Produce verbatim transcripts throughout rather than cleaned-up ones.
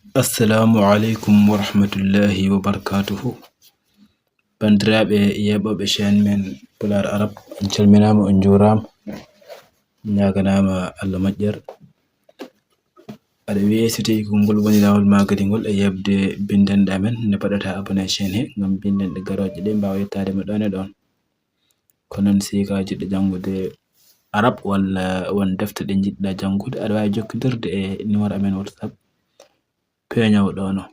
Assalamu aleykum wa rahmatullahi wa barakatuhu. Banndiraaɓe yeeɓooɓe chaîne men Pulaar Arab, on calminaama, on njuuraama. Ñaaganaama Allah moƴƴere. Aɗa wiyee, so tawii ko ngol woni laawol maa kadi ngol, e yeɓde binndanɗe amen, nde mbaɗataa abonné chaîne he, ngam binndanɗe garooje ɗe mbaawa yettaade ma ɗoon e ɗoon. Ko noon, si ko a jiɗɗo janngude Arab walla won defte ɗe njiɗɗaa janngude, aɗa waawi jokkondirde e numéro amen WhatsApp peeñoowo ɗoon o.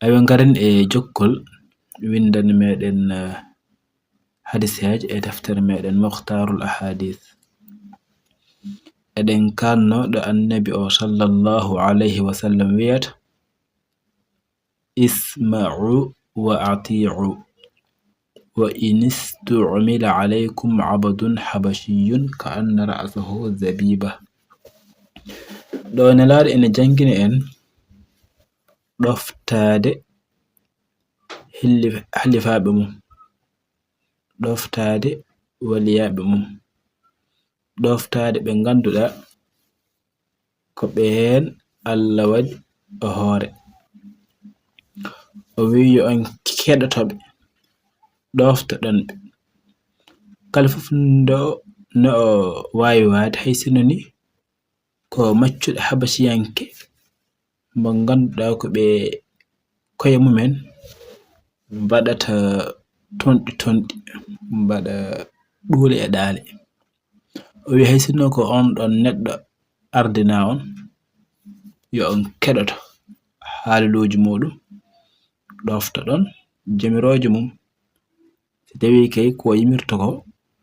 Aywa, ngaren e jokkol winndannde meɗen, eh, hadiseeje e deftere meɗen Mukhtarul Ahadith. Eɗen kaanno ɗo Annabi o sallallahu alayhi wa sallam wiyata: "Isma'u wa ati'u, wa in istu'mila alaykum abdun habashiyyun ka anna ra'sahu zabiba." Ɗo Nelaaɗo ene janngina en ɗoftaade hilli-, halifaaɓe mum, ɗoftaade waliyaaɓe mum, ɗoftaade ɓe ngannduɗaa ko ɓeen Allah waɗi o hoore. O wiyi yo on keɗoto ɓe, ɗoftoɗon ɓe. Kala fof ndo, no o waawi waade, hay sinno ni ko maccuɗo habasiyanke mo ngannduɗaa ko ɓe koye mumen mbaɗata tonɗi tonɗi, mbaɗa ɗuule e ɗaale. O wiyi hay sinno ko on ɗon neɗɗo ardinaa on, yo on keɗoto haaluluuji muuɗum, ɗoftoɗon jamirooje mum. Si tawii kay ko yimirta ko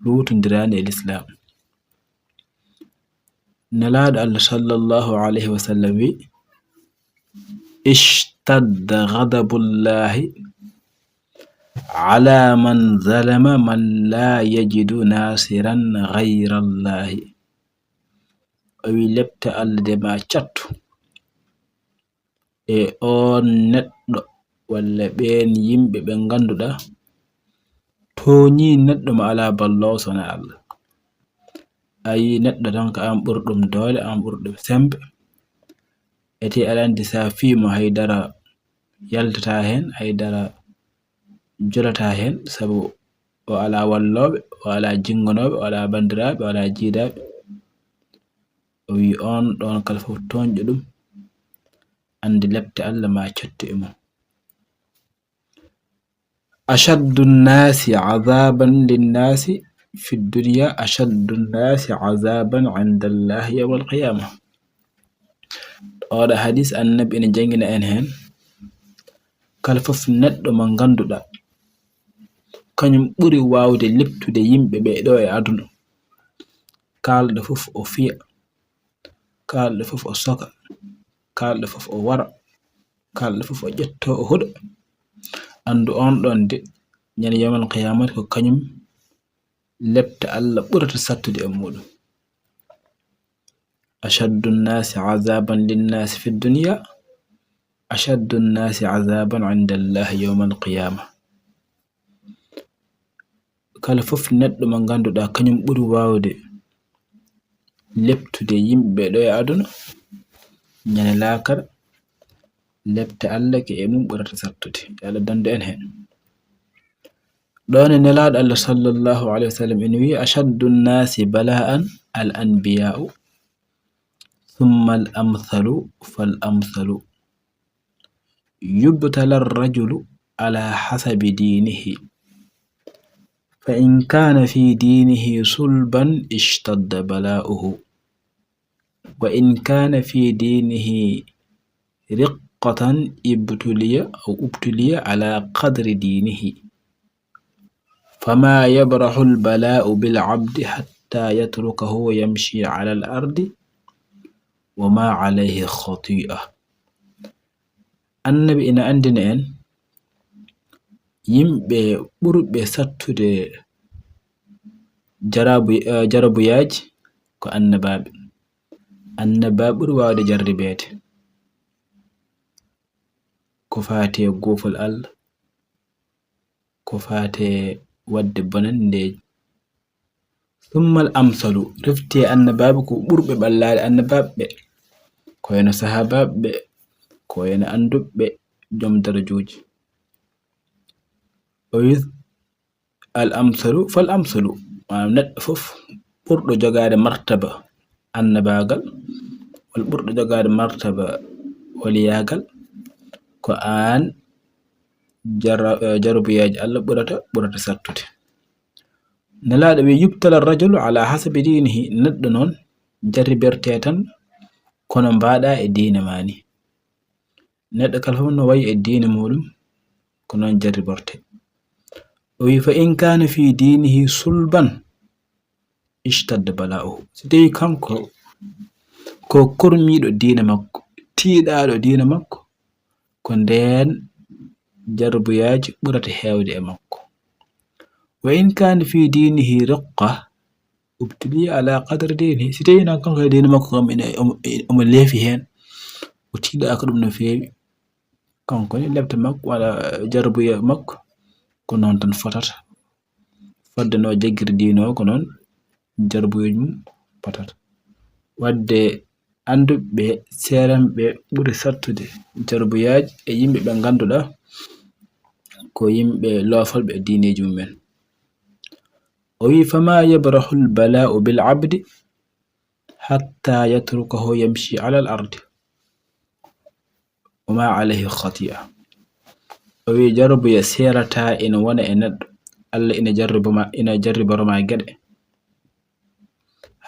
luutondiraani e Lislaam. Nelaaɗo Allah sallallahu alayhi wa sallam wi: "Ishtadda ghadabullahi ala man zalama man la yajidu nasiran ghayra Allahi." O wi: "Lepte Allah de ma cattu e oon neɗɗo walla ɓeen yimɓe ɓe ngannduɗaa tooñii neɗɗo mo alaa balloowo so wonaa Allah." A yii neɗɗo tan ko aan ɓuri ɗum doole, aan ɓuri ɗum semmbe. Ete aɗa anndi so a fii mo haydara yaltataa heen, haydara jolataa heen, sabu o alaa wallooɓe, o alaa jinngonooɓe, o alaa banndiraaɓe, o alaa jiidaaɓe. O wi on ɗon kala fof tooñɗo ɗum, anndi lepte Allah ma cettu e mum. "Ashaddu nnaasi azaaban linnaasi fi dunya, ashaddu nnaasi azaaban inda Allahi yawma alqiyama." Oɗo hadis Annabi ene janngina en heen, kala fof neɗɗo mo ngannduɗaa kañum ɓuri waawde leptude yimɓe ɓe ɗo e aduna. Kaalɗo fof o fiya, kaalɗo fof o soka, kaalɗo fof o wara, kaalɗo fof o ƴetto o huɗa. Anndu on ɗon de, ñande yawmal qiyamati ko kañum lepte Allah ɓurata sattude e muɗum. "Ashaddu nnaasi azaaban linnaasi fi dunya, ashaddu nnaasi azaaban inda Allahi yawmal qiyama." Kala fof neɗɗo mo ngannduɗaa kañum ɓuri waawde leptude yimɓe ɓe ɗo e aduna, ñande laakara, lepte Allah ke e mum ɓurata sattude. Yo Allah dandu en heen. Ɗoon e Nelaaɗo Allah sallallahu alayhi wa sallam ene wiyi: "Ashaddu nnaasi bala'an al anbiya'u, thumma al amthalu fal amthalu. Yubtala ar-rajulu ala hasabi dinihi. Fa in kana fi dinihi sulban ishtadda bala'uhu. Wa in kana fi dinihi riqqatan ibtuliya aw ubtuliya ala qadri dinihi. Fama yabrahu al-bala'u bil abdi hatta yatrukahu yamshi ala al-ardi wa ma alayhi khati'a." Annabi ina anndina en yimɓe ɓurɓe sattude jarabu-, eh, jarabuyaaji ko annabaaɓe. Annabaaɓe ɓuri waawde jarribeede ko faati e guufol Allah, ko faati e waɗde bonanndeeji. Summal amsalu, refti e annabaaɓe ko ɓurɓe ɓallaade annabaaɓe ɓe, ko wayno sahaabaaɓe ɓe, ko ene annduɓe joom darajuuji. O wi, al amsalu fal amsalu, maanaam neɗɗo fof ɓurɗo jogaade martaba annabaagal, walla ɓurɗo jogaade martaba waliyaagal, ko aan jara-, eh, jarabuyaaji Allah ɓurata, ɓurata sattude. Nelaaɗo wi, yubtala rajulu ala hasabi diinihi, neɗɗo noon jarribirte tan kono mbaɗa e diine maa ni. Neɗɗo kala fof no wayi e diine muɗum, ko noon jarriborte. O wi, fa in kaana fi diinihi sulban, ishtadda bala'uhu. So tawi kanko ko kormiiɗo diine makko, tiiɗaaɗo diine makko, ko ndeen jarribuyaaji ɓurata heewde e makko. Wa in kaana fi diinihi riqqa, ubtuli ala qadri diinihi. Si tawi noon kanko e diine makko kam ina, omo, omo leefi heen, o tiiɗaaka ɗum no feewi, kanko ne lepte makko walla jarbuye makko, ko noon tan fotata. Fodde no jaggiri diine o, ko noon jarbuyeeji mum potata. Wadde annduɓe, seeranɓe ɓuri sattude jarbuyaaji e yimɓe ɓe ngannduɗaa ko yimɓe loofolɓe e diineeji mumen. O wi, fama yabrahul bala'u bil abdi hatta yatrukahu yamshi alal ardi wa ma alayhi khati'a. O wi, jarbuya seerata ina wona e neɗɗo. Allah ina jarribo ma, ina jarriboro ma geɗe.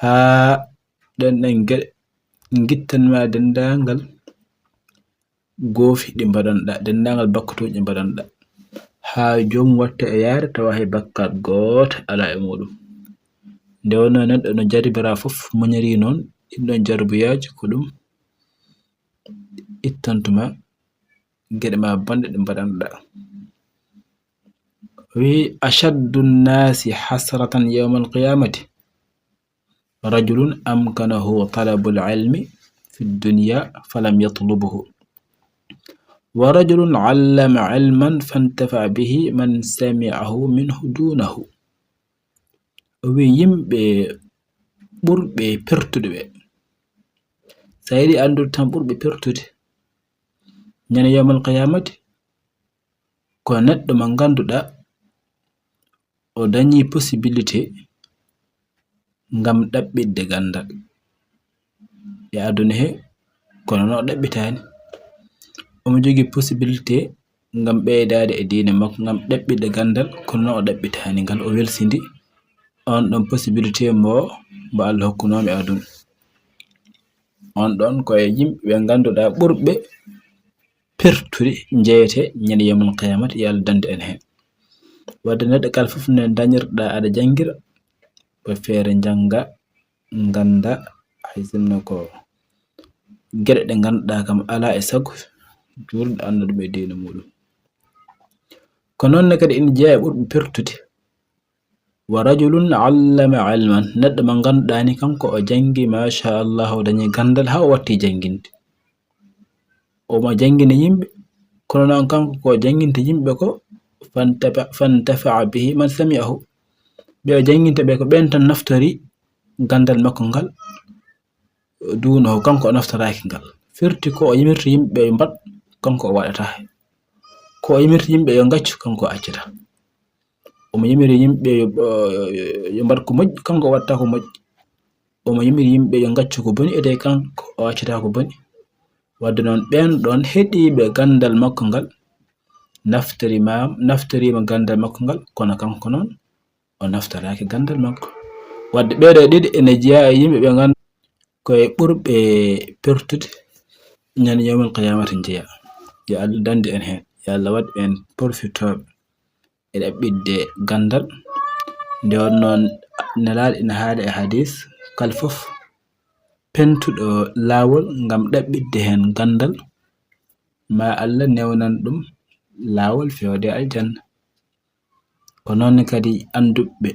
Haa ɗen ɗen geɗe ngittan ma denndaangal goofi ɗi mbaɗanɗa, denndaangal bakkatuuji ɗi mbaɗanɗa. Haa joom watta e yaade tawa hay bakkaat gooto alaa e muɗum. Nde wonnoo neɗɗo no jarribira fof, muñiri noon ɗin ɗon jarribuyaaji, ko ɗum ittantuma geɗe ma bonɗe ɗe mbaɗanɗa. Wi, ashaddu nnaasi hasratan yawmal qiyamati rajulun amkanahu talabul ilmi fi dunya falam yatlubhu, wa rajulun allama ilman fantafa'a bihi man sami'ahu minhu dunahu. O wi, yimɓe ɓurɓe pertude ɓe, so a yiɗi anndude tan ɓurɓe pertude ñande yawmal qiyamati, ko neɗɗo mo ngannduɗaa o dañi possibilité ngam ɗaɓɓitde ganndal e aduna he, kono no o ɗaɓɓitaani. Omo jogii possibilité ngam ɓeydaade e diine makko, ngam ɗaɓɓitde ganndal, kono no o ɗaɓɓitaani ngal, o welsindi on ɗon possibilité mbo, mbo Allah hokkunoomi e aduna. On ɗon ko e yimɓe ɓe ngannduɗaa ɓurɓe pertude njeyete ñande yawmal qiyamati, yo Allah danndu en heen. Wadde neɗɗo kala fof no dañirɗa aɗa janngira, ko feere njannga, ngannda, hay sinno ko geɗe ɗe ngannduɗaa kam alaa e sago juulɗo annda ɗum e diine muɗum. Ko noon ne kadi ina jeyaa e ɓurɓe pertude. Wa rajulun allama ilman, neɗɗo mo ngannduɗaa ni kanko o janngi, machallah, o dañi ganndal haa o watti jannginde. Omo janngina yimɓe, kono noon kanko ko jannginta yimɓe ko, fantafa-, fantafa'a bihi man sami'ahu. Ɓe o jannginta ɓe ko ɓeen tan naftori ganndal makko ngal, duunahu, kanko o naftoraaki ngal. Firti ko o yimirta yimɓe ɓe yo mbaɗ, kanko o waɗataa. Ko o yimirta yimɓe yo ngaccu, kanko o accata. Omo yimiri yimɓe yo, yo, yo mbaɗ ko moƴƴi, kanko o waɗata ko moƴƴi. Omo yimiri yimɓe yo ngaccu ko boni, ete kanko o accata ko boni. Wadde noon, ɓeen ɗoon heɗiiɓe ganndal makko ngal, naftoriima, naftoriima ganndal makko ngal, kono kanko noon, o naftoraaki ganndal makko. Wadde ɓeeɗo e ɗiɗi ene jeyaa e yimɓe ɓe nganndu-, ko e ɓurɓe pertude ñande yawmal qiyamata njeyaa. Yo Allah danndu en heen. Yo Allah waɗ en porfitooɓe e ɗaɓɓitde ganndal. Nde wonnoo Nelaaɗo ina haali e hadis, kala fof pentuɗo laawol ngam ɗaɓɓitde heen ganndal, ma Allah newnan ɗum laawol feewde aljanna. Ko noon ne kadi annduɓe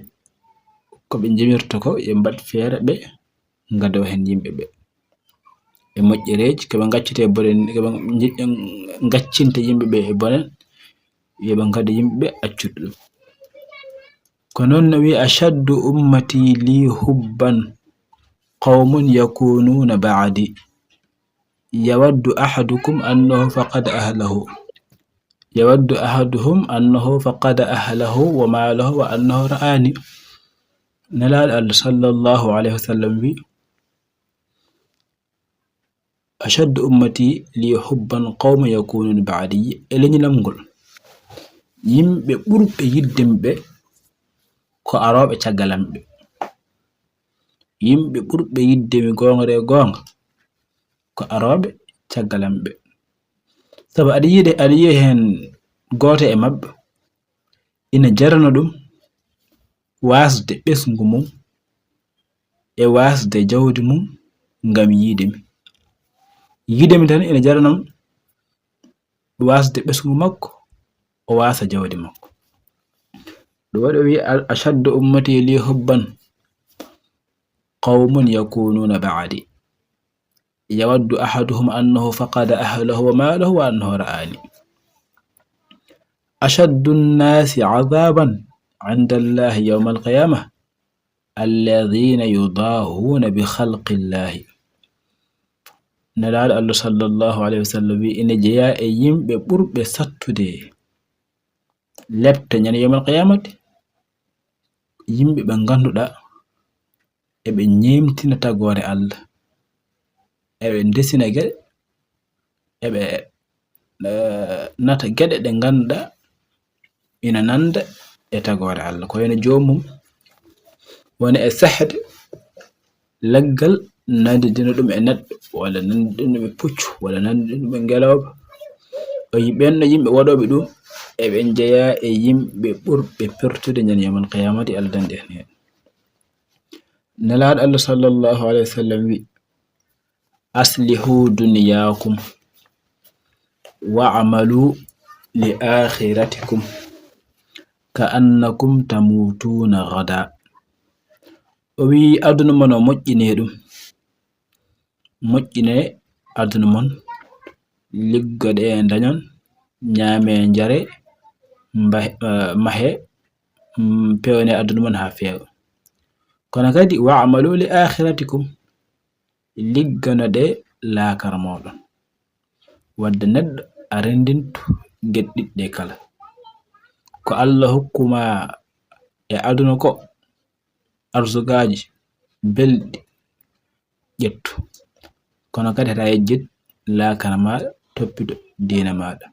ko ɓe njimirta ko, yo mbaɗ feere ɓe ngadoo heen yimɓe ɓe e moƴƴereeji, ko ɓe ngaccata e bone, ko ɓe nji-, ngaccinta yimɓe ɓe e bone, yo ɓe ngadu yimɓe ɓe accude ɗum. Ko noon no wi'i, ashaddu ummati li hubban qawmun yakununa ba'di. يود أحدكم أنه فقد أهله، يود أحدهم أنه فقد أهله وماله وأنه رآني. Nelaaɗo Allah sallallahu alayhi wa sallam wi, "Ashaddu ummati li hubban qawmun yakununa ba'di." E leñol am ngol, yimɓe ɓurɓe yidde mi ɓe ko arooɓe caggal am ɓe. Yimɓe ɓurɓe yidde mi goongre goonga ko arooɓe caggal am ɓe. Sabu aɗa yiide, aɗa yiya heen gooto e maɓɓe ina jarano ɗum waasde ɓesngu mum e waasde jawdi mum ngam yiide mi. Yiide mi tan ina jarano mo waasde ɓesngu makko, o waasa jawdi makko. Ɗum waɗi o wi, "Al-, ashaddu ummati li hubban qawmun yakununa ba'di. Yawaddu ahaduhum annahu faqada ahlahu wa malahu wa annahu ra'ani." Ashaddu nnasi azaban inda Allahi yawma alqiyama alladhina yudahuna bi khalqi Allahi. Nelaaɗo Allah sallallahu alayhi wa sallam wi, ina jeyaa e yimɓe ɓurɓe sattude lepte ñande yawmal qiyamati, yimɓe ɓe ngannduɗaa eɓe ñeemtina tagoore Allah, eɓe ndesina geɗe, eɓe, eh, nata geɗe ɗe ngannduɗaa ina nanda e tagoore Allah. Ko wayno joomum woni e sehde leggal nanndidina ɗum e neɗɗo, walla nanndidina ɗum e puccu, walla nanndidina ɗum e ngelooba. O yi ɓen no yimɓe waɗooɓe ɗum, eɓe njeyaa e yimɓe ɓurɓe pertude ñande yawmal qiyamati, Allah dande en heen. Nelaaɗo Allah sallallahu alayhi wa sallam wi, "Aslihu dunyakum wa'malu li akhiratikum ka annakum tamutuna ghada." O wi, aduna mon o moƴƴinee ɗum. Moƴƴinee aduna mon, liggoɗee ndañon, ñaamee njaree, mba-, eh, mahee, mm, peewnee aduna mon haa feewa. Kono kadi, "Wa'malu li akhiratikum." Ligganoɗee laakara mooɗon. Wadde neɗɗo a renndintu geɗe ɗiɗi ɗe kala. Ko Allah hokkuma e aduna ko, arsugaaji belɗi, ƴettu. Kono kadi haɗa yejjit laakara maaɗa, toppito diina maaɗa.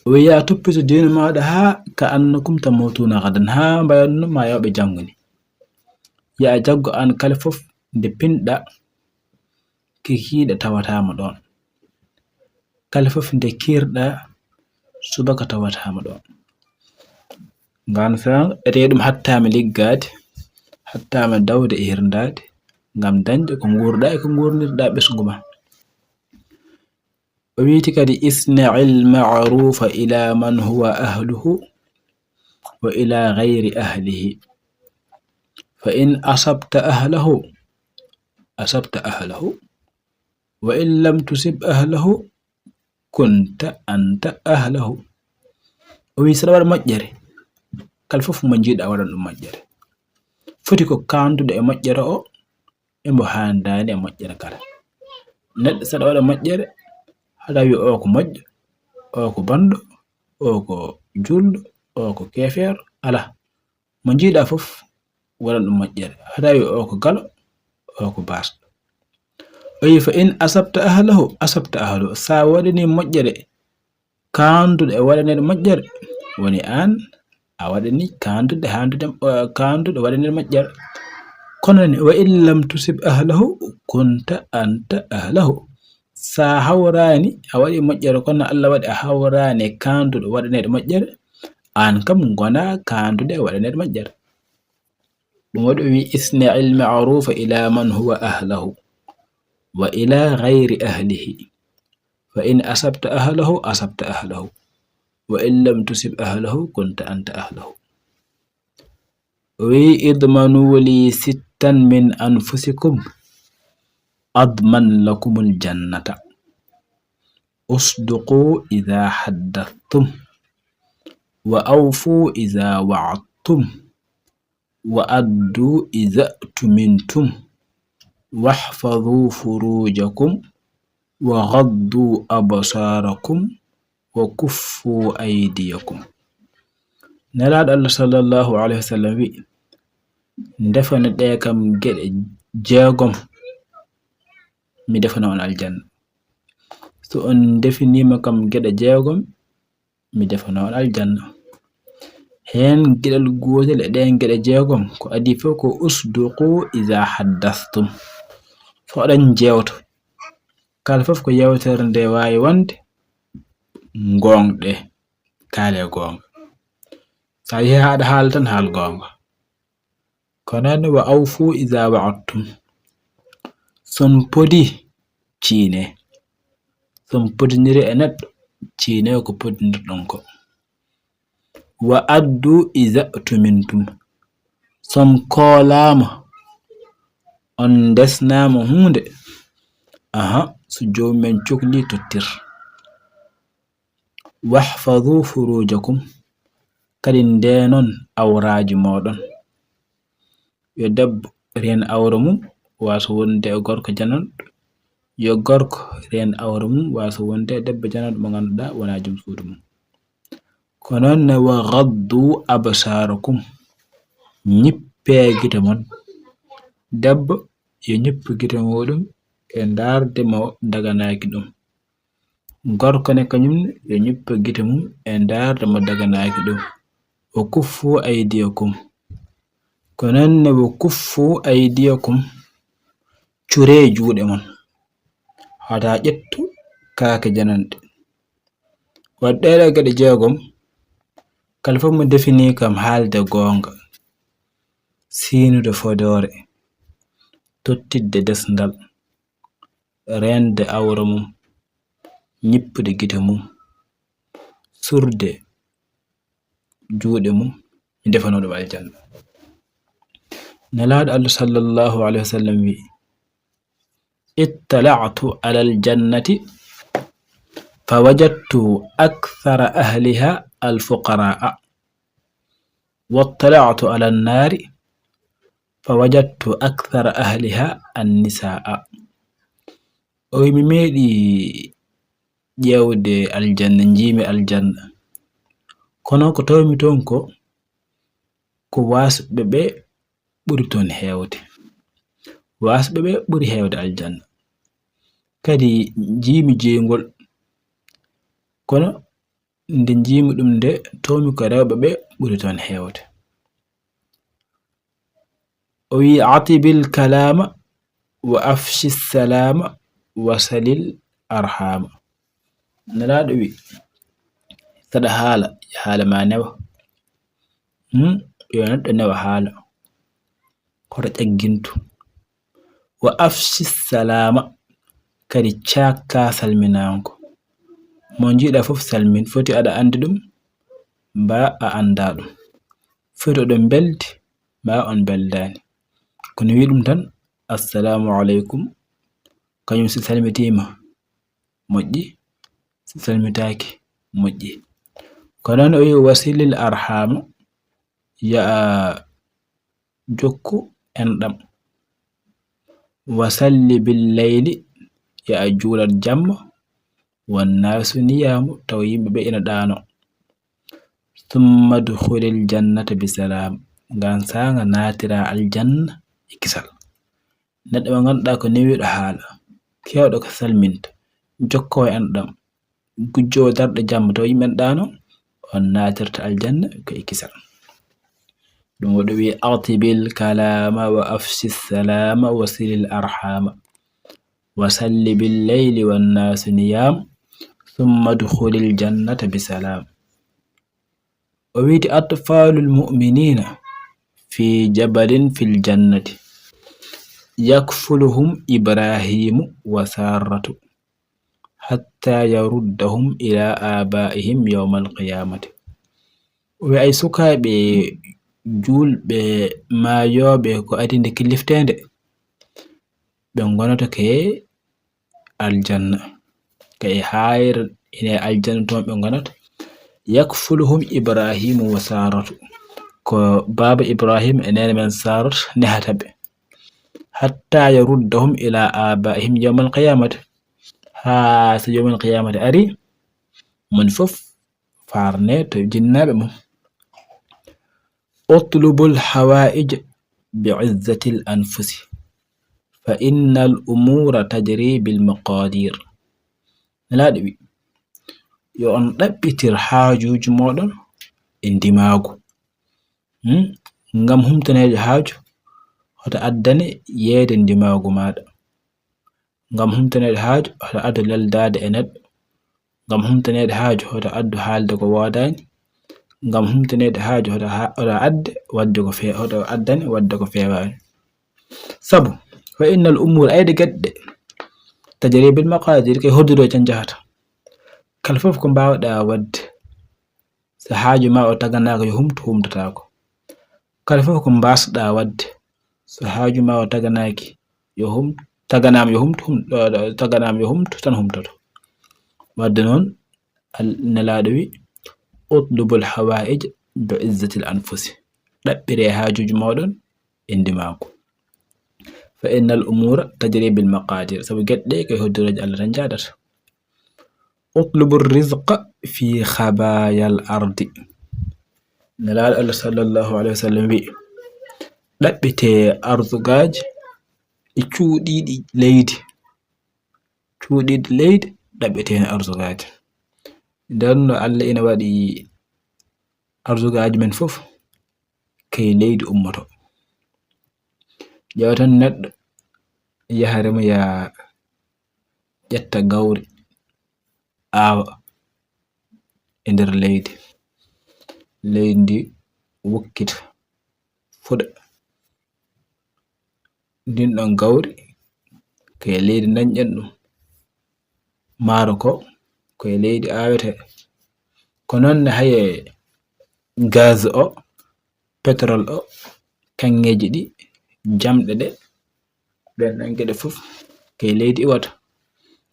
O wiya toppito diina maaɗa haa ka annakum tamutuna gadan, haa mbayatno ma yawɓe janngo ni. Yaa jaggo aan kala fof nde pinɗa, kikiiɗe tawataama ɗoon. Kala fof nde kiirɗa, subaka tawataama ɗoon. Ngaan feewa, etee ɗum hattaama liggaade, hattaama dawde e hirndaade, ngam dañde ko nguurɗa e ko nguurnirɗa ɓesngu ma. O wiyti kadi, "Isna'il ma'rufa ila man huwa ahluhu wa ila ghayri ahlihi. Fa in asabta ahlahu, asabta ahlahu. Wa in lam tusib ahlahu, kunta anta ahlahu." O wi, saɗa waɗa moƴƴere, kala fof mo njiiɗa waɗan ɗum moƴƴere. Foti ko kaanduɗo e moƴƴere o, e mo haandaani e moƴƴere kala. Neɗɗo saɗa waɗa moƴƴere, haɗa wiya o ko moƴƴo, o ko bonɗo, o ko juulɗo, o ko keefeero, alaa. Mo njiiɗa fof, waɗan ɗum moƴƴere. Haɗa wiya o ko galo, o ko baasɗo. O wi, "Fa in asabta ahlahu, asabta ahlahu." Sa waɗani moƴƴere, kaanduɗo e waɗaneede moƴƴere, woni aan a waɗani kaanduɗo, haandude, eh, kaanduɗo waɗaneede moƴƴere. Kono ni, "Wa in lam tusib ahlahu, kunta anta ahlahu." Sa hawraani, a waɗi moƴƴere, kono Allah waɗi a hawraani e kaanduɗo waɗaneede moƴƴere, aan kam ngona kaanduɗo e waɗaneede moƴƴere. Ɗum waɗi o wi, "Isna'il ma'rufa ila man huwa ahlahu, wa ila ghayri ahlihi. Fa in asabta ahlahu, asabta ahlahu. Wa in lam tusib ahlahu, kunta anta ahlahu." O wi, "Idmanu li sittan min anfusikum, adman lakumul jannata. Usduqu idha haddathtum, wa awfu idha wa'adtum, wa addu idha tumintum, wahfazu furujakum, وغضوا أبصاركم وكفوا أيديكم. Nelaaɗo Allah sallallahu alayhi wa sallam wi'i, ndefane ɗe kam geɗe jeegom, mi defana on aljanna. So on ndefiniima kam geɗe jeegom, mi defana on aljanna. Heen geɗal gootel e ɗeen geɗe jeegom, ko adii fof ko usduqu iza haddastum. So oɗon njeewta, kala fof ko yeewtere nde waawi wonde, ngoongɗe, kaale goonga. So a yehii haa aɗa haala tan, haal goonga. Ko noon wa awfu iza wa'adtum. So on podii, ciine. So on podindirii e neɗɗo, ciine ko podindirɗon ko. Wa addu iza tumintum. So on koolaama, on ndesnaama huunde, aha, so joomum en coklii, tottir. Wahfazu furujakum, kadi ndeenon awraaji mooɗon. Yo debbo reen awra mum, waaso wonde e gorko jananɗo. Yo gorko reen awra mum, waaso wonde e debbo jananɗo mo ngannduɗaa wonaa joom suudu mum. Ko noon ne, wa gaddu absaarakum, ñippee gite mon. Debbo yo ñippu gite muuɗum e ndaarde mo daganaaki ɗum. Gorko ne kañum ne yo ñippu gite mum e ndaarde mo daganaaki ɗum. Wa kuffu aydiyakum. Ko noon ne, wa kuffu aydiyakum, curee juuɗe mon. Hataa ƴettu kaake jananɗe. Waɗ ɗeeɗoo geɗe jeegom, kala fof mo definii kam haalde goonga, siinude fodoore, tottidde desndal, reende awra mum, ñippude gite mum, surde juuɗe mum, mi defanoo ɗum aljanna. Nelaaɗo Allah sallallahu alayhi wa sallam wi'i, ittala'tu alal jannati fawajadtu akthara ahliha alfuqara'a, wattala'tu alan naari fawajadtu akthara ahliha annisa'a. O wi'i, mi meeɗii ƴeewde aljanna, njiimi aljanna. Kono ko tawmi toon ko, ko waasɓe ɓe ɓuri toon heewde. Waasɓe ɓe ɓuri heewde aljanna. Kadi njiimi jeyngol. Kono nde njiimi ɗum nde, tawmi ko rewɓe ɓe ɓuri toon heewde. O wi'i, atibil kalaama wa afshi salaama wa salil arhama. Nelaaɗo wi'i, saɗa haala, yo haala ma newa. Hmm? Yo neɗɗo newa haala. Hoto ƴaggintu. Wa afshi salaama, kadi caakka salminaango. Mo njiiɗa fof salmin, foti aɗa anndi ɗum, mbaa a anndaa ɗum. Foti oɗon mbeldi, mbaa on mbeldaani. Kono wi'i ɗum tan, assalaamu aleykum. Kañum si salmitiima, moƴƴi. Si salmitaaki, moƴƴi. Ko noon o wi'i, wasilil arhama, yo a jokku enɗam. Wa salli bil layli, yo a juulat jamma. Wan naasu niyaamu, taw yimɓe ɓe ina ɗaano. Summa dukhulil jannata bi salaam, ngaan saanga naatira aljanna e kisal. Neɗɗo mo ngannduɗaa ko newiiɗo haala, keewɗo ko salminta, jokkoowo enɗam, gujjoowo darɗe jamma taw yimɓe ɓe ɗaano, on naatirta aljanna ko e kisal. Ɗum waɗi o wi'i, atibil kalaama wa afshi salaama wa silil arhama. Wa salli bil layli wan naasu niyaam, summa dukhulil jannata bi salaam. O wi'i, atfaalul mu'miniina fi jabalin fil jannati, yakfuluhum Ibraahiimu wa Saaratu, hatta yaruddahum ila aabaa'ihim yawmal qiyaamati. O wi'i, ay sukaaɓe juulɓe maayooɓe ko adii nde killifteende, ɓe ngonata ke aljanna. Ka e haayre ine aljanna toon ɓe ngonata. Yakfuluhum Ibraahiimu wa Saaratu. Ko baaba Ibraahiima e neene men Saaratu nehata ɓe. Hatta yaruddahum ila aabaa'ihim yawmal qiyaamati. Haa so yawmal qiyaamati ari, mon fof faarne to jinnaaɓe mum. Utlubul hawaa'ij bi izzatil anfusi, fa innal umuura tajri bil maqaadir. Nelaaɗo wi, yo on ɗaɓɓitir haajuuji mooɗon e ndimaagu. Hmm? Ngam humtaneede haaju, hoto addane yeeyde ndimaagu maaɗa. Ngam humtaneede haaju, hoto addu leldaade e neɗɗo. Ngam humtaneede haaju, hoto addu haalde ko woodaani. Ngam humtaneede haaju, hoto ha-, hoto adde waɗde ko fe-, hoto addane waɗde ko feewaani. Sabu, fa innal umuura, ayde geɗe ɗe, tajri bil maqaadir, ko e hoddude tan njahata. Kala fof ko mbaawɗaa waɗde, so haaju ma o taganaaka yo humtu, humtotaako. Kala fof ko mbaasɗaa waɗde, so haaju ma o taganaaki yo hum-, taganaama yo humtu, hum-, ɗo, ɗo, taganaama yo humtu, tan humtoto. Wadde noon, Al-, Nelaaɗo wi, "Utlubul hawaa'ij bi izzatil anfusi." Ɗaɓɓiree haajuuji mooɗon e ndimaagu. Fa innal umuura tajri bil maqaadir. Sabu geɗe ɗe ko e hoddirooje Allah tan njaadata. "Utlubu rizqa fi khabaayal ardi." Nelaaɗo Allah sallallahu alayhi wa sallam wi, "Ɗaɓɓitee arzugaaji e cuuɗiiɗi leydi." Cuuɗiiɗi leydi, ɗaɓɓitee heen arzugaaji. Nden no Allah ina waɗi arzugaaji men fof, ko e leydi ummoto. Ƴeewa tan neɗɗo yaha remo, yaa ƴetta gawri, aawa e nder leydi. Leydi ndi wukkita, fuɗa. Ndin ɗon gawri, ko e leydi ndañɗen ɗum. Maaro ko, ko e leydi aawetee. Ko noon ne haye gaz o, pétrole o, kaŋŋeeji ɗi, jamɗe ɗe, ɗen ɗon geɗe fof ko e leydi iwata.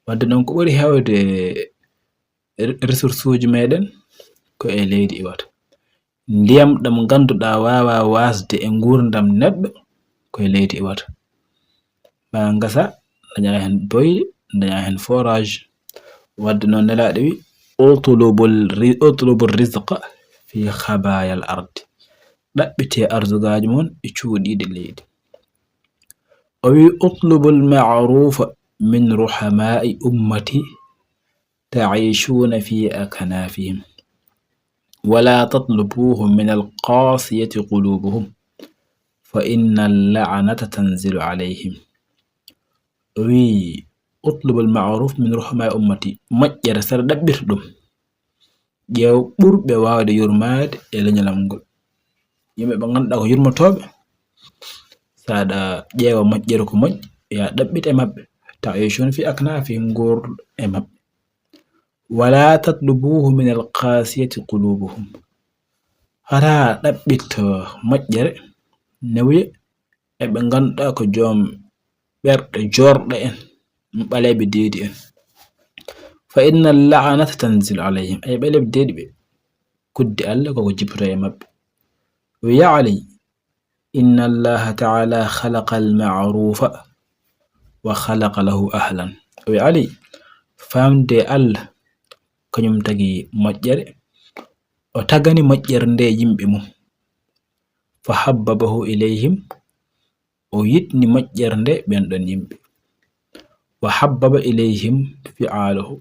Wadde noon ko ɓuri heewde re-, ressource uji meɗen ko e leydi iwata. Ndiyam ɗam ngannduɗaa waawaa waasde e nguurndam neɗɗo ko e leydi iwata. Maa ngasa, dañaa heen boyli, dañaa heen forage. Wadde noon Nelaaɗo wi, "Utlubul ri-, utlubur rizqa fi khabaayal ardi." Ɗaɓɓitee arzugaaji mon e cuuɗiiɗi leydi. O wi, "Utlubul ma'rufa min ruhamaa'i ummati, ta'ishuuna fi aknafihim. Wala tatlubuhu min al-qasiyati qulubuhum. Fa inna al-la'nata tanzilu alayhim." O wi, "Utlubul ma'ruf min ruhamaa'i ummati." Moƴƴere, saɗa ɗaɓɓita ɗum, ƴeew ɓurɓe waawde yurmaade e leñol am ngol. Yimɓe ɓe ngannduɗaa ko yurmotooɓe, saɗa ƴeewa moƴƴere ko moƴƴi, yaa ɗaɓɓit e maɓɓe. Ta'ishuuna fi aknafihim, nguur e maɓɓe. "Wala tatlubuhu min al-qasiyati qulubuhum." Hara ɗaɓɓit moƴƴere, newye e ɓe ngannduɗaa ko joom ɓerɗe joorɗe en, ɓaleeɓe deedi en. "Fa inna al-la'nata tanzilu alayhim." Ay ɓaleeɓe deedi ɓe, kudde Allah koko jippoto e maɓɓe. Wi, "Ya Ali, inna Allaha ta'ala khalaqa al-ma'rufa wa khalaqa lahu ahlan." Wi, "Ali, faamde Allah kañum tagi moƴƴere, o tagani moƴƴere nde yimɓe mum. Fa habbabahu ilayhim, o yiɗni moƴƴere nde ɓen ɗon yimɓe. Wa habbaba ilayhim fi'alahu,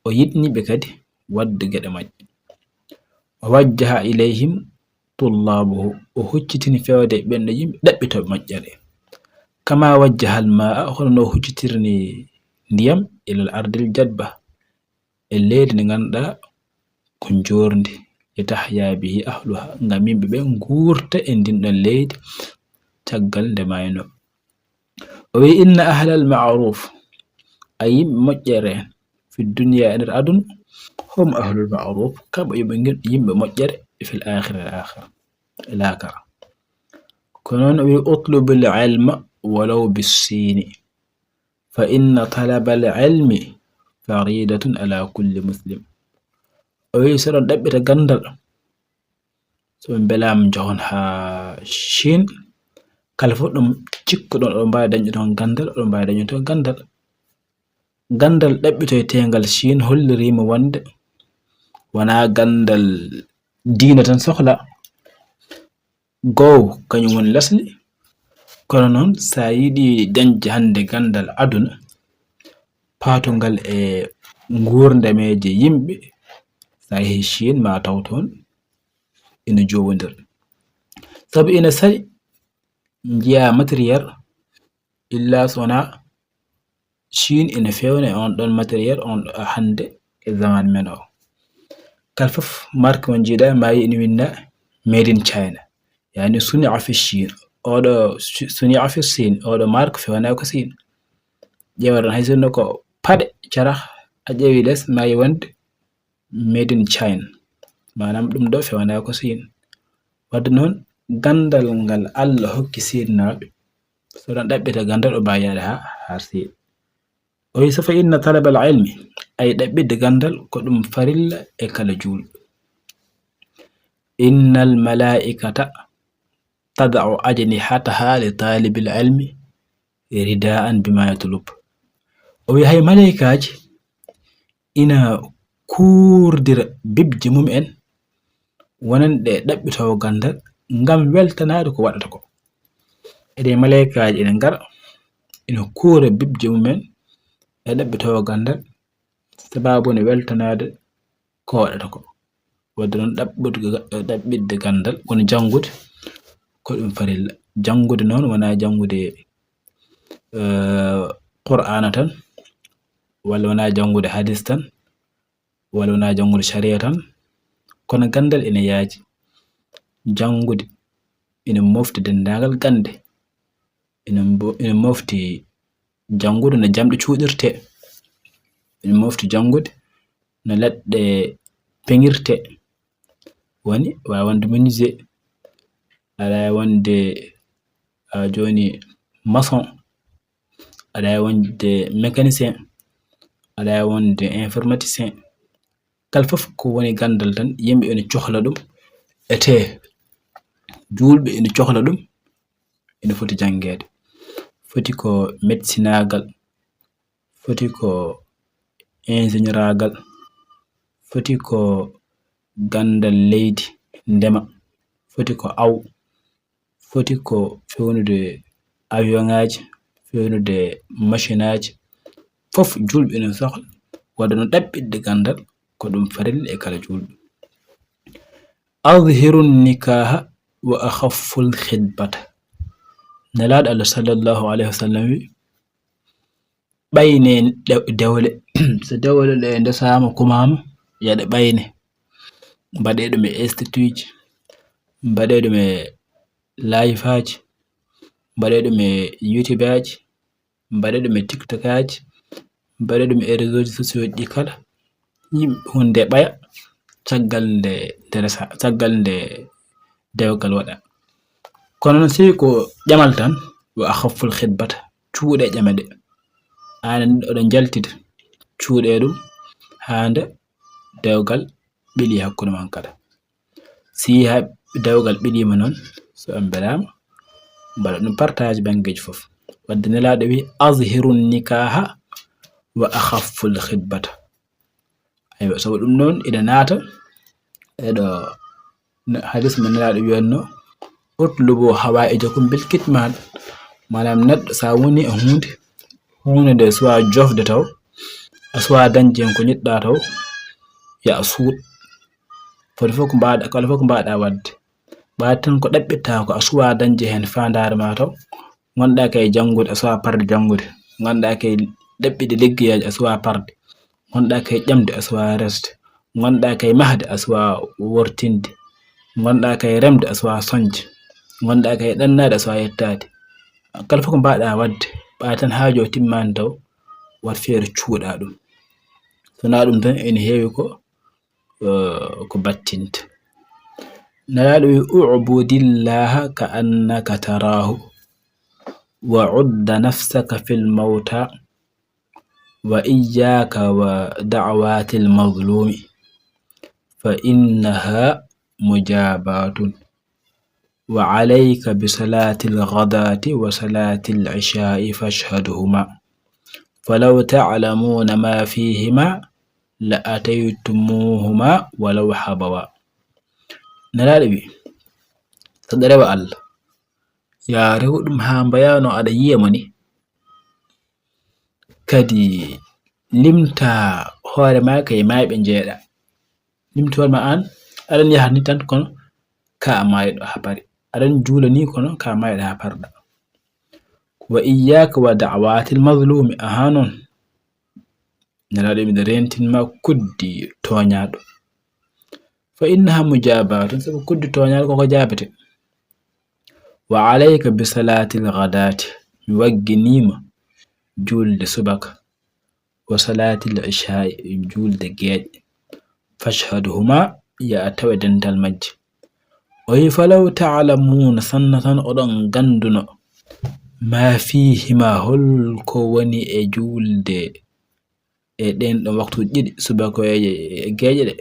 o yiɗni ɓe kadi waɗde geɗe majje. Wa wajjaha ilayhim tullabuhu, o huccitini fewde e ɓen ɗon yimɓe ɗaɓɓitooɓe moƴƴere. Kama wajjaha al-ma'a, hono no o huccitirni ndiyam, ilal ardil jadba, e leydi ndi ngannduɗaa ko njoorndi, li tahya bihi ahluha, ngam yimɓe ɓe nguurta e ndin ɗon leydi caggal nde maayno. O wi, "Inna ahlal ma'ruf," a yimɓe moƴƴere, "fi dunya," e nder aduna, "hum ahlul ma'ruf," kamɓe yimɓe ngir-, yimɓe moƴƴere, "fil akhirati," e aakhira, e laakara. Ko noon o wi, "Utlubil ilma walaw bis-Sini." "Fa inna talabal ilmi faridatun ala kulli muslim." O wi, so ɗon ɗaɓɓita ganndal, so ɓe mbelaama njohon haa Chine, kala fof ɗum cikkuɗon, oɗon mbaawi dañde toon ganndal, oɗon mbaawi dañde toon ganndal. Ganndal ɗaɓɓitoyteengal Chine holliriima wonde wonaa ganndal diina tan sohla. Goow kañum woni lesdi, kono noon so a yiɗi dañde hannde ganndal aduna, paatungal e nguurdameeje yimɓe, so a yehii Chine ma taw toon ina joowondira. Sabu ina saɗi njiyaa matériel, illa so wonaa Chine ina feewna e oon ɗoon matériel, oon ɗo hannde e zaman men o. Kala fof marque mo njiiɗaa ma yi ina winnda made in China, yaani suni afi Chine, oɗo suni afi Chine, oɗo marque feewna ko Chine. Ƴeewa tan hay sinno ko paɗe carah a ƴeewi les ma yi wonde made in China, maanaam ɗum ɗo feewna ko Chine. Wadde noon ganndal ngal Allah hokki Chine naaɓe, so ɗon ɗaɓɓita ganndal o mbaawi yaade haa haa Chine. O wi so fa inna talabal ilmi, ay ɗaɓɓitde ganndal ko ɗum farilla e kala juulɗo. Innal malaa'ikata tada'u ajnihataha li talibil ilmi ridaan bima yatlub. O wi hay maleykaaji ina kuurdira bibje mum en wonande ɗaɓɓitoowo ganndal ngam weltanaade ko waɗata ko. Ede maleykaaji ina ngara ina kuura bibje mum en e ɗaɓɓitoowo ganndal sababu ne weltanaade ko waɗata ko. Wadde noon ɗaɓɓude ɗaɓɓitde ganndal woni janngude ko ɗum farilla. Janngude noon wonaa janngude eh, Qur'aana tan, walla wonaa janngude hadis tan, walla wonaa janngude sariya tan, kono ganndal ina yaaji. Janngude ina mofti denndaangal gannde, ina mbo- ina mofti janngude no jamɗe cuuɗirtee, ina mofti janngude no leɗɗe peŋirtee, woni waawi wonde menuisier, aɗa waawi wonde a jooni maçon, aɗa waawi wonde mécanicien, aɗa waawi wonde informaticien. Kala fof ko woni ganndal tan yimɓe ina cohla ɗum, etee juulɓe ina cohla ɗum, ina foti janngeede. Foti ko médecinagal, foti ko ingénieuragal, foti ko ganndal leydi, ndema, foti ko aw, foti ko fewnude avion ŋaaji, fewnude machine aaji, fof juulɓe ina sohla wadde noon ɗaɓɓitde ganndal ko ɗum farilla e kala juulɗo. Azhiru nikaha wa akhaffu al khitbata. Nelaaɗo Allah sallallahu alayhi wa sallam wi ɓayne dewle, so dewle ɗe ndesaama kumaama yaɗe ɓayne, mbaɗe ɗum e institutji, mbaɗe ɗum e layifaaji, mbaɗe ɗum e youtubaaji, mbaɗe ɗum e tiktokaaji, mbaɗe ɗum e réseauji sociauji ɗi kala. Yimɓe hunde ɓaya caggal nde nde resa caggal nde dewgal waɗa. Kono noon si ko ƴamal tan wa akhafful khitbata, cuuɗe ƴame ɗe. Aan oɗo njaltida cuuɗe ɗum haa nde dewgal ɓili hakkunde mon kala. Si ha dewgal ɓiliima noon, so on mbelaama mbaɗa ɗum partage banngeeji fof. Wadde nelaaɗo wi azhiru nikaha wa akhafful khitbata. Aywa, sabu ɗum noon ina naata e ɗo hadis mo nelaaɗo wiyanno utlubu hawaijakum bil kitman. Maanaam neɗɗo so a woni e huunde, huunde nde suwa jofde taw a suwa dañde heen ko njiɗɗa taw, ya a suuɗ. Foti fof ko mbaɗa kala fof ko mbaɗa waɗde, ɓaade tan ko ɗaɓɓitta ko a suwa dañde heen faandaare ma taw. Ngonɗa kay janngude a suwa parde janngude, ngonɗa kay ɗaɓɓide liggeyaaji a suwa parde, ngonɗa kay ƴamde a suwa resde, ngonɗa kay mahde a suwa wortinde, ngonɗa kay remde a suwa soñde, ngonɗa kay ɗannaade a suwa yettaade. Kala fof ko mbaɗa waɗde ɓaade tan haajo o timmaani taw, wat feere cuuɗa ɗum. So wonaa ɗum tan ene heewi ko ko battinta. Nelaaɗo wi ubudillaha ka annaka tarahu wa udda nafsaka fil mawta wa iyyaka wa da'watil mazlumi fa innaha mujabatun wa alayka bi salatil ghadati wa salatil isha'i fashhadhuma فلو تعلمون ما فيهما لأتيتموهما ولو حبوا. Nelaaɗo wi, saɗa rewa Allah, yaa rew ɗum haa mbayaano aɗa yiya mo ni. Kadi limta hoore maa ka e maayɓe njeeɗa. Limta hoore maa aan, aɗan yaha ni tan kono ka a maayɗo haa pari. Aɗan juula ni kono ka a maayɗo haa parɗa. وإياك ودعوات المظلوم. Ahaa noon. Nelaaɗo miɗo reentin ma kuddi tooñaaɗo. فإنها مجابات, sabu kuddi tooñaaɗo koko jaabete. وعليك بصلاة الغداة, mi wagginii ma juulde subaka. وصلاة العشاء, juulde geeƴe. فاشهدهما, yaa a tawe dental majje. O wi فلو تعلمون, sanna tan oɗon gannduno, ما فيهما, hol ko woni e juulde e ɗeen ɗon waktuuji ɗiɗi, subaka e, e geeƴe ɗe,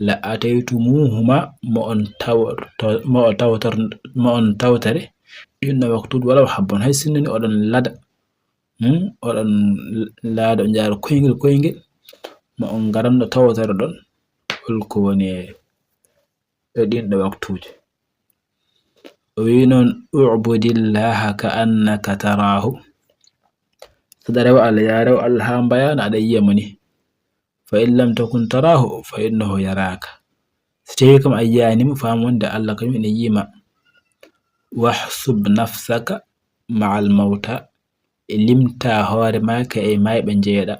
لأتيتموهما, mo on tawtor-, mo on tawtor-, mo on tawtore ɗin ɗon waktuuji ولو حبوا, hay sinno ni oɗon lada, hmm, oɗon lada njaara koyngel koyngel, mo on ngaranno tawtore ɗon hol ko woni e, e ɗin ɗo waktuuji. O wi noon, اعبد الله كأنك تراه. Saɗa rewa Allah, yaa rew Allah haa mbayaano aɗa yiya mo ni. فإن لم تكن تراه فإنه يراك. So tawii kam a yiyaani mo, faamu wonde Allah kam ina yiya ma. واحسب نفسك مع الموتى. E limta hoore maa ka e maayɓe njeeɗa.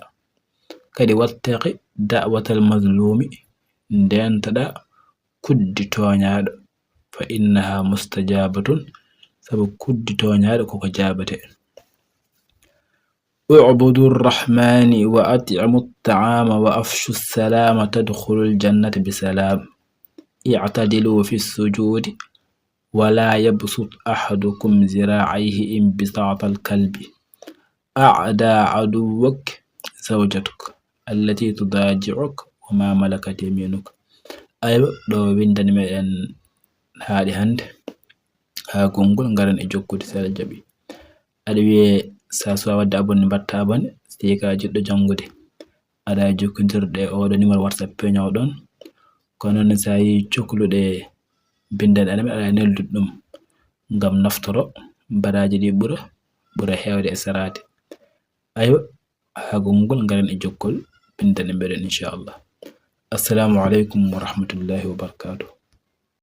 Kadi واتق دعوة المظلوم. Ndeentoɗaa kuddi tooñaaɗo. فإنها مستجابة. Sabu kuddi tooñaaɗo koko jaabete. اعبدوا الرحمن وأطعموا الطعام وأفشوا السلام تدخلوا الجنة بسلام. اعتدلوا في السجود ولا يبسط أحدكم ذراعيه انبساط الكلب. أعدى عدوك زوجتك التي تضاجعك وما ملكت يمينك. Aywa, ɗo winndani meɗen haaɗi hannde. Haa gonngol ngaren e jokkude seeɗa jaɓi. Aɗa wiyee, so a suwaa waɗde abonné, mbaɗta abonné, si tawii ko a jiɗɗo janngude. Aɗa jokkondirde e oɗo numéro WhatsApp peñoowo ɗon. Kono noon, so a yii cokluɗe binndanɗe amen, aɗa neldude ɗum ngam naftoro baraaji ɗi ɓura, ɓura heewde e saraade. Aywa, haa gonngol ngaren e jokkol binndanɗe meɗen, inchallah. Assalamu aleykum wa rahmatullahi wa barakatuh.